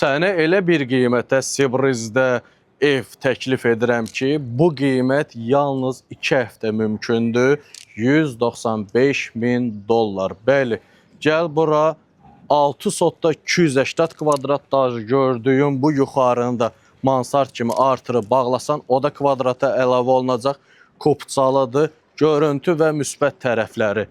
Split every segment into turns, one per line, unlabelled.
Sənə elə bir qiymətə Sibrizdə ev təklif edirəm ki, bu qiymət yalnız 2 həftə mümkündür. 195 min dollar. Bəli, gəl bura 6 sotda 280 kvadrat daş gördüyün bu yuxarında mansard kimi artırıb bağlasan, o da kvadrata əlavə olunacaq. Kupçalıdır. Görüntü və müsbət tərəfləri.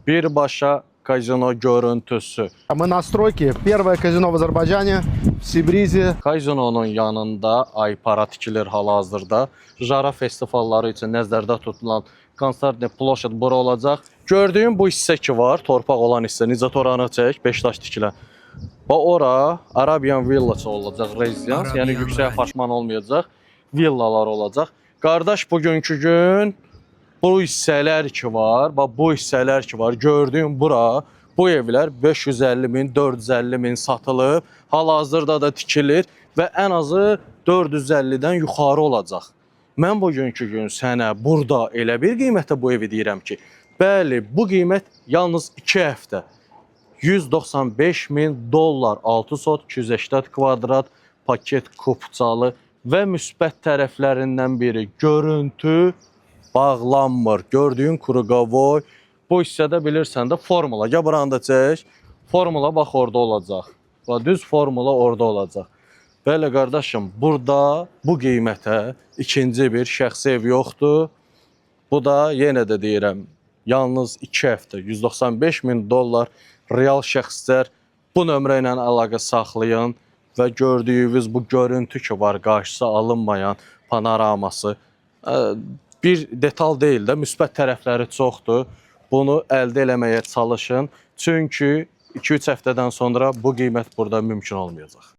Birbaşa kazino görüntüsü.
Мы на стройке. Первое казино в Азербайджане, в Сибризе.
Kazinonun yanında Aypara tikilir hal-hazırda. Jara festivalları üçün nəzərdə tutulan konsertli ploşad bura olacaq. Gördüyün bu hissə ki var, torpaq olan hissə, necə toranı çək, beş daş tikilən. Və ora Arabian Village olacaq, rezidans, yəni
Arabian
yüksək
Ranch.
apartman olmayacaq, villalar olacaq. Qardaş, bugünkü gün bu hissələr ki var, bax bu hissələr ki var, gördüyün bura, bu evlər 550 min, 450 min satılıb, hal-hazırda da tikilir və ən azı 450-dən yuxarı olacaq. Mən bugünkü gün sənə burada elə bir qiymətə bu evi deyirəm ki, bəli, bu qiymət yalnız 2 həftə 195 min dollar 6 sot 280 kvadrat paket kupçalı və müsbət tərəflərindən biri görüntü bağlanmır. Gördüyün kruqavoy bu hissədə bilirsən də formula. Gəl buranı da çək. Formula bax orada olacaq. Bax düz formula orada olacaq. Bəli qardaşım, burada bu qiymətə ikinci bir şəxsi ev yoxdur. Bu da yenə də deyirəm, yalnız 2 həftə 195 min dollar real şəxslər bu nömrə ilə əlaqə saxlayın və gördüyünüz bu görüntü ki var qarşısı alınmayan panoraması bir detal deyil də müsbət tərəfləri çoxdur. Bunu əldə eləməyə çalışın. Çünki 2-3 həftədən sonra bu qiymət burada mümkün olmayacaq.